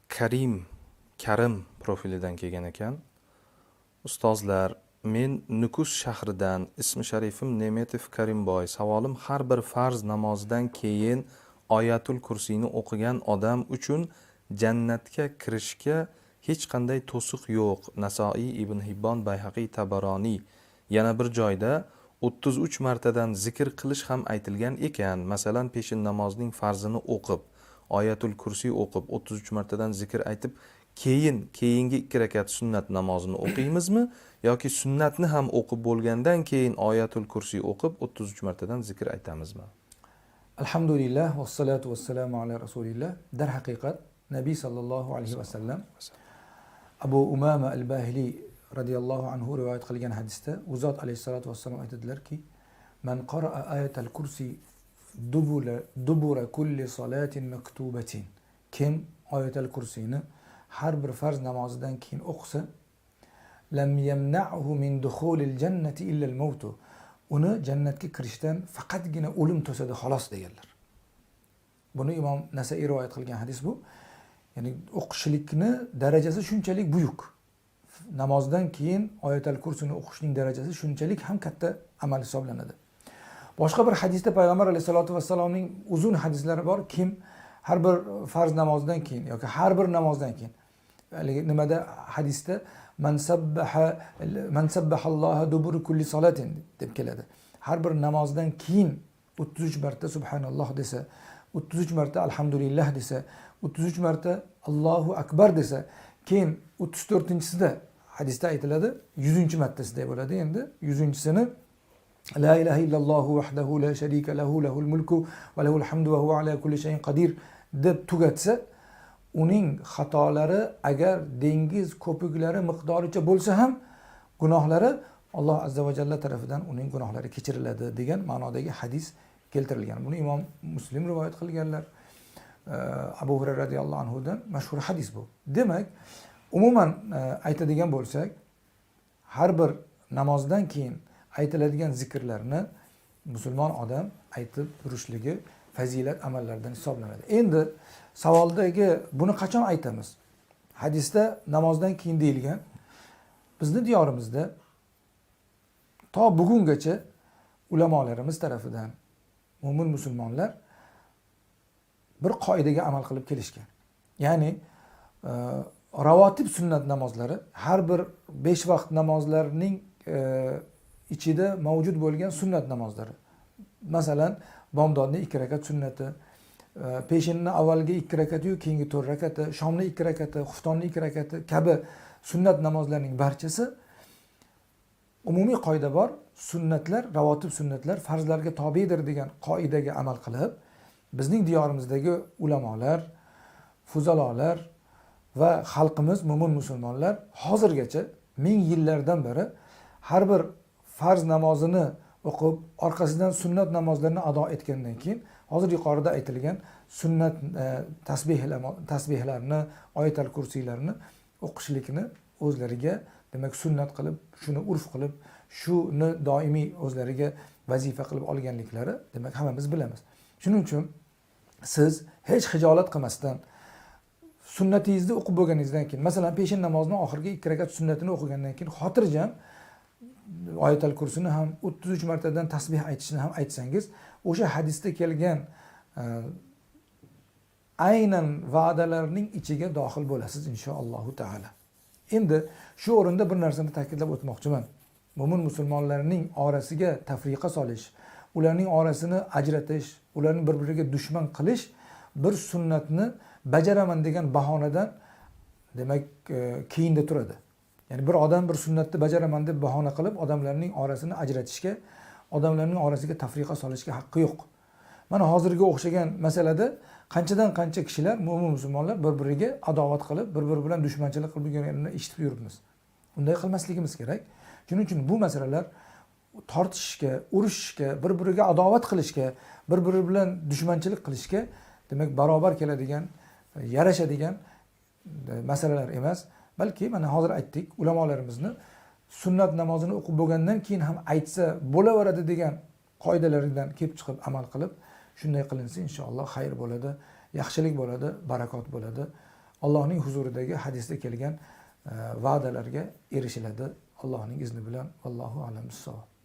Karim Karim profilidan kelgan ekan. Ustozlar, men Nukus shahridan, ismi sharifim Ne'matov Karimboy. Savolim: har bir farz namozidan keyin Oyatul Kursiyni o'qigan odam uchun jannatga kirishga hech qanday to'siq yo'q. Nasoiy, Ibn Hibbon, Bayhaqiy, Tabaroniy. Yana bir joyda 33 martadan zikr qilish ham aytilgan ekan. Masalan, peshin namozining farzini o'qib, Oyatul Kursiy o'qib, 33 martadan zikr aytib, keyin keyingi 2 rakat sunnat namozini o'qiymizmi yoki sunnatni ham o'qib bo'lgandan keyin Oyatul Kursiy o'qib, 33 martadan zikr aytamizmi? Alhamdulillah, vassalotu vassalamu ala rasulillah. Darhaqiqat, Nabiy sallallohu alayhi vasallam Abu Umama al Bahiliy radhiyallohu anhu rivoyat qilgan hadisda u zot alayhissalotu vassalom aytadilarki: "Man qara'a ayatal kursi dubura kulli salatin maktubatin." Kim Oyatal Kursiyni har bir farz namozidan keyin o'qisa, lam yamna'hu min dukhulil jannati illa al-maut. Uni jannatga kirishdan faqatgina o'lim to'sadi xolos, deganlar. Buni Imom Nasaiy rivoyat qilgan hadis bu. Ya'ni o'qishlikni darajasi shunchalik buyuk. Namozdan keyin Oyatal Kursini o'qishning darajasi shunchalik ham katta amal hisoblanadi. Boshqa bir hadisda Payg'ambar alayhissalotu vassalomning uzun hadislari bor. Kim har bir farz namozidan keyin yoki har bir namozdan keyin, haligi nimada, hadisda "Man sabbahalloha duburu kulli salatin" deb keladi. Har bir namozdan keyin 33 marta subhanalloh desa, 33 marta alhamdulillah desa, 33 marta Allohu akbar desa, keyin 34-chisida hadisda aytiladi, 100-martasida bo'ladi endi, 100-chisini "La ilaha illallohu vahdahu la sharika lahu, lahul mulku va lahul hamdu va huwa ala kulli shay'in qadir" deb tugatsa, uning xatolari agar dengiz ko'piklari miqdoricha bo'lsa ham, gunohlari Alloh azza va jalla tarafidan uning gunohlari kechiriladi degan ma'nodagi hadis keltirilgan. Buni Imom Muslim rivoyat qilganlar. Abu Hurayra radhiyallohu anhudan mashhur hadis bu. Demak, umuman aytadigan bo'lsak, har bir namozdan keyin aytiladigan zikrlarni musulmon odam aytib turishligi fazilat amallardan hisoblanadi. Endi savoldagi buni qachon aytamiz? Hadisda namozdan keyin deyilgan. Bizni diyorimizda to bugungacha ulamolarimiz tarafidan mo'min musulmonlar bir qoidaga amal qilib kelishgan. Ya'ni ravotib sunnat namozlari, har bir 5 vaqt namozlarning ichida mavjud bo'lgan sunnat namozlari. Masalan, bomdodni 2 rakat sunnati, peshinni avvalgi 2 rakati-yu keyingi 4 rakati, shomni 2 rakati, xuftonni 2 rakati kabi sunnat namozlarining barchasi, umumiy qoida bor, sunnatlar, ravotib sunnatlar farzlarga tobedir degan qoidaga amal qilib, bizning diyorimizdagi ulamolar, fuzalolar va xalqimiz, mo'min musulmonlar hozirgacha ming yillardan beri har bir farz namozini o'qib, orqasidan sunnat namozlarini ado etgandan keyin hozir yuqorida aytilgan sunnat tasbihlarni, Oyatal Kursiylarni o'qishlikni o'zlariga, demak, sunnat qilib, shuni urf qilib, shuni doimiy o'zlariga vazifa qilib olganliklari, demak, hammamiz bilamiz. Shuning uchun siz hech hijolat qilmasdan sunnatingizni o'qib bo'lganingizdan keyin, masalan, peshin namozini oxirgi 2 rakat sunnatini o'qigandan keyin xotirjam Oyatal Kursini ham, 33 martadan tasbih aytishni ham aytsangiz, o'sha hadisda kelgan aynan va'dalarning ichiga dohil bo'lasiz, inshaallohu taala. Endi shu o'rinda bir narsani ta'kidlab o'tmoqchiman. Mo'min musulmonlarning orasiga tafriqa solish, ularning orasini ajratish, ularni bir-biriga dushman qilish bir sunnatni bajaraman degan bahonadan, demak, keyinda turadi. Ya'ni bir odam bir sunnatni bajaraman deb bahona qilib odamlarning orasini ajratishga, odamlarning orasiga tafriqa solishga haqqi yo'q. Mana hozirgi o'xshagan masalada qanchadan qancha kishilar, mo'min musulmonlar bir-biriga adovat qilib, bir-biri bilan dushmanchilik qilib yurganini eshitib yuribmiz. Unday qilmasligimiz kerak. Shuning uchun bu masalalar tortishishga, urushishga, bir-biriga adovat qilishga, bir-biri bilan dushmanchilik qilishga, demak, barobar keladigan, yarashadigan masalalar emas, balki mana hozir aytdik, ulamolarimizni sunnat namozini o'qib bo'lgandan keyin ham aytsa bo'laveradi degan qoidalaridan kelib chiqib amal qilib, Shunday qilinsa inshaalloh xayr bo'ladi, yaxshilik bo'ladi, barakot bo'ladi. Allohning huzuridagi hadisda kelgan va'dalarga erishiladi Allohning izni bilan. Allohu a'lam bissavob.